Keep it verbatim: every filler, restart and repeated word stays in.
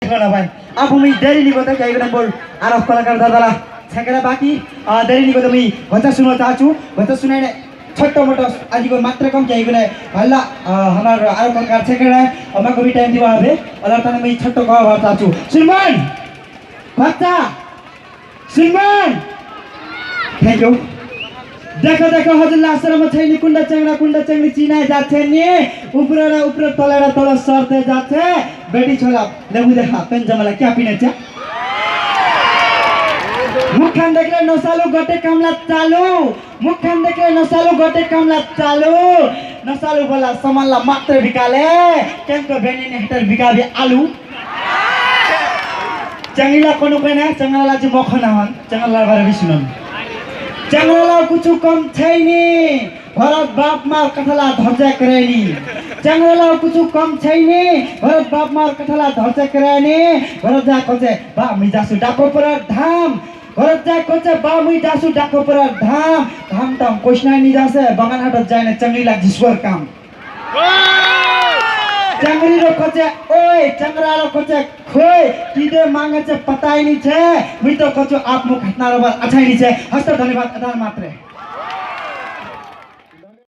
ठेगाना भाई। अब मुई देरी नी करता, क्या इगना बोल, आरो कलाकार दादाला छेकरा बाकी, आ, देरी नी करता, मुई गचा सुनाना चाहूँ, गचा सुनाने छोटो मोटो आजको मात्र कम क्या इगना भल्ला, आ, हमार आरो कलाकार छेकरा, अमा को भी टाइम दिवा हबे, अलार ताने मुई छोटो कहा बात चाहूँ। श्रीमान, बच्चा, श्रीमान, thank you। देखो, देखो, हजुरला सरम छैन, कुन्डा चेंगरा, कुन्डा चेंगरी चिनाइ जाछे नि, उपररा उपर, तलरा तल सर्दै जाछे, बेटी छोरा, लेबु देखा, पेन जमला क्या पिने छे? मुखखान देखले नसालु गटे कामला चालु, मुखखान देखले नसालु गटे कामला चालु, नसालु बोला सामानला मात्र बिकाले, केनको बेनी ने हटर बिकाबे आलु। चेंगरीला कोनु कोइना, चेंगरीला जि मखना हन, चेंगरीला बारे बिसुनन। चेंगरीला कुछु कम छैन, भरत बाप मार कथाला धर्जा करेनी। चेंगरीला कुछु कम छैन, भरत बाप मार कथाला धर्जा करेनी। भरत जा कोचे, बा मुई जासु डाको पर धाम। भरत जा कोचे, बा मुई जासु डाको पर धाम। धाम ताम कोइसना नि जासे, बगान हाटत जाने चेंगरीला जिस्वर काम। चेंगरी रो कोचे, ओय, चेंगरा रो कोचे, खोय, किदे मांगे छे पताइ नी छे, मुई तो कोचो आप मुख हतना रो बर अछाइ नी छे, हस्त धन्यवाद, अदान मात्रे।